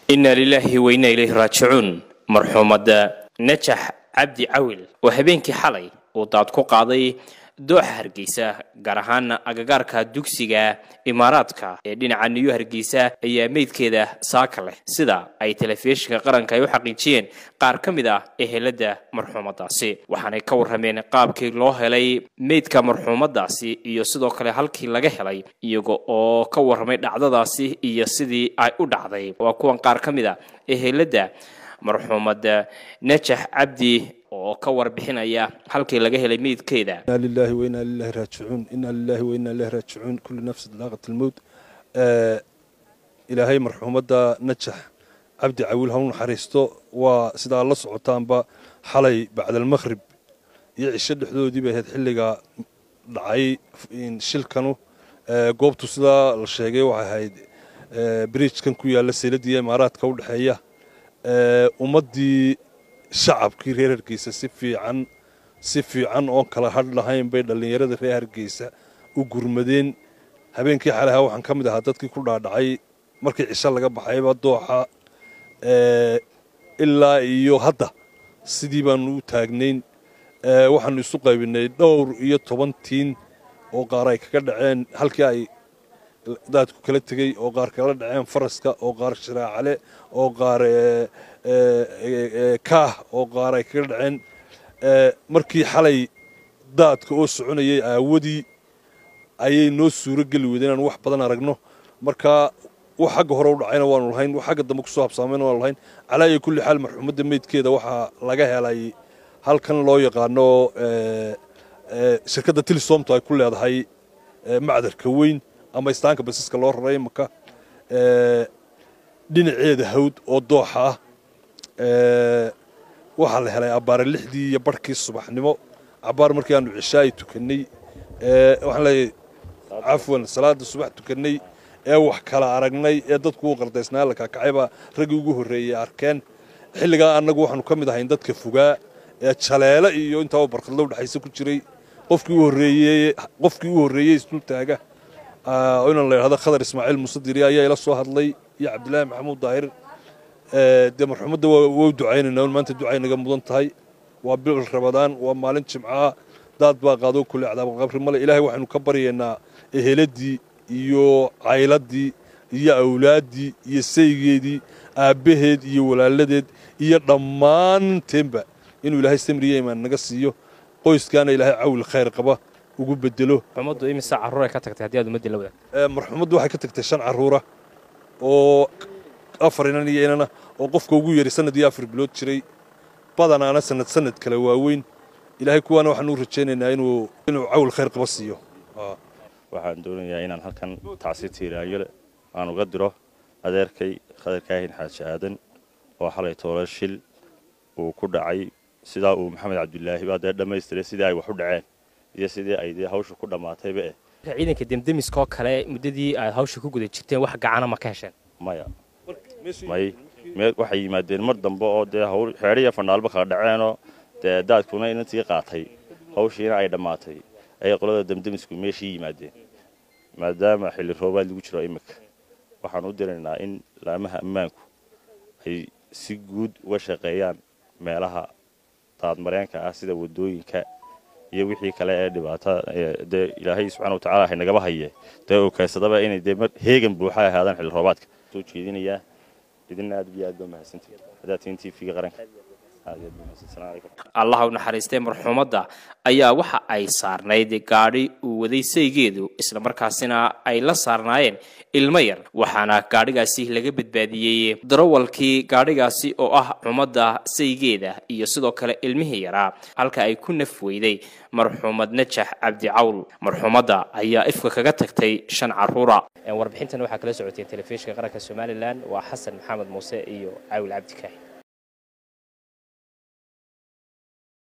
Inna lilaahi wa inna ilayhi raajicuun. Marxuumadda Najax Cabdi Cawil oo habeenkii xalay uu daad ku qaaday dooxa Hargeysa, gaar ahaan agagaarka dugsiga Imaaraadka ee dhinaca Niyu Hargeysa, ayaa meydkeeda saaka leh, sida ay telefishinka qaranka ay u xaqiijiyeen qaar ka mid ah ehelada marxuumadaasi. Waxaanay ka warrameen qaabkii loo helay meydka marxuumadaasi iyo sidoo kale halkii laga helay, iyaga oo ka warramay dhacdadaasi iyo sidii ay u dhacday. Waa kuwan qaar ka mid a ehelada marxuumada Najax Cabdi oo ka warbixinaya halkii laga helay meydkeeda. Inna lillahi wa inna lillahi raajicuun, inna lillahi wa inna ilayhi raajicuun, kullu nafsin daaqat almowt. Ilaahay marxuumadda Najax Cabdi Cawil ha u naxariisto. Waa sidaa la socotaanba, xalay bacdalmaqhrib iyo cisho dhexdoodii bay ahayd xilliga dhacay shilkanu. Goobtu sidaa la sheegay waxay ahayd bridgekan ku yaalla sayladii Imaaraadka u dhexeeya. Ummaddii shacabkii reer Hargeysa si fiican, si fiican oon kala hadh lahayn bay dhallinyarada reer Hargeysa u gurmadeen. Habeenkii xalaha waxaan ka mid ahaa dadkii ku dhaadhacay markii cisho laga baxayba dooxa, ilaa iyo hadda sidii baanu u taagnayn. Waxaanu isu qaybinay dhowr iyo toban tiin oo qaar ay kaga dhaceen halkii ay daadku kala tegey, oo qaar kala dhaceen faraska, oo qaar shiraacale, oo qaar kaah, oo qaar ay kaga dhaceen. Markii xalay daadka oo soconayay aawadii ayay noo suuro geli weyday inaan wax badan aragno. Marka wax xagga hore u dhacayna waanu lahayn, wax xagga dambe kusoo habsaamayna waanu lahayn. Calaa iyo kulli xaal, marxuumadda meydkeeda waxaa laga helay halkan loo yaqaano shirkadda Tilsomto ay ku leedahay macdarka weyn ama istaanka basaska loo raray imaka dhinaceeda hawd oo dooxa ah. Waxaa la helay abbaare 6dii iyo barhkii subaxnimo, cabbaar markii aanu cishaayi tukannay, waxaan leeyahay cafwan, salaada subax tukannay ee wax kala aragnay ee dadku u qardaysnaa la kaakacaybaa raggii ugu horreeyey arkeen. Xilligaa annagu waxaanu ka mid ahayn dadka fogaa ee jaleele iyo intaa barkadlo udhexaysa ku jiray. Qofkii u horreeyey isdul taaga inaan la yidhahdo Khadar Ismaaciil Musadiri ayaa ila soo hadlay iyo Cabdillaahi Maxamuud Daahir. Dee marxuumadda waa u ducaynaynaa, maanta ducay naga mudan tahay. Waa bil Rabadaan, waa maalin Jimcaha, daad baa qaado, kulle cadaab qabri male. Ilaahay waxaynu ka baryaynaa eheladii iyo cayladii iyo awlaaddii iyo saygeedii, aabbaheed iyo walaaladeed iyo dhammaanteenba inuu Ilaahay samriye imaan naga siiyo, qoyskaana Ilaahay cawil khayr qaba ugu bedelo. Marxuumaddu imise carruur ay ka tagtay, haddii aad ummadii la wadaagto? Marxuumaddu waxay ka tagtay 5 carruura oo 4 inan iyo inana, oo qofka ugu yeray sanad iyo 4 bilood jiray, badanaana sanad sanad kale waaweyn. Ilaahay kuwaana waxaanu u rajaynaynaa inuu cawl khayr qaba siiyo. Waxaan doonayaa inaan halkan tacsi tiiraanyole aan uga diro adeerkay Khadar Kaahin Xaaji Aadan oo xalay toolo shil uu ku dhacay. Sidaa uu Maxamed Cabdilaahi baa dee dhammaystiray sidii ay wax u dhaceen iyo sidii ay dee hawsha ku dhammaatayba. Ciidanka demdemiska oo kale, muddadii aad hawsha ku guda jirteen wax gacana ma ka hesheen? Maya, may. Waxay yimaadeen mar dambe oo dee hawl xeedhiya fandhaalba kala dhaceenoo dee daadkuna inantii qaatay, hawshiina ay dhammaatay ayay qolada demdemisku meeshii yimaadeen. Maadaama xilli roobaad lagu jiro imika, waxaan u diraynaa in laamaha ammaanku ay si guud uga shaqeeyaan meelaha daadmareenka ah sida waddooyinka iyo wixii kale ee dhibaata. Dee Ilaahay subxana wa tacala haynagaba haye, dee uu kaysadaba inay dee mar heegan buuxa ay ahaadaan xilli roobaadka. Soo jeedinayaa idinna aad iyo aad baa mahadsantihin haddaad tihiin TV-ga qaranka. Aad iyo aad baa mahadsan. Salaam calaykum. Allaha u naxariistay, marxuumadda ayaa waxa ay saarnayd gaadhi uu waday saygeedu, islamarkaasina ay la saarnaayeen ilmo yar. Waxaana gaadhigaasi laga badbaadiyey darawalkii gaadhigaasi oo ah xumadda saygeeda iyo sidoo kale ilmihii yaraa, halka ay ku naf weyday marxuumad Najax Cabdi Cawl. Marxuumadda ayaa ifka kaga tagtay 5 caruura. Warbixintan waxaa kala socoteen telefishinka qaranka Somalilan, waa Xasan Maxamed Muuse iyo Caawil Cabdi Kaahi.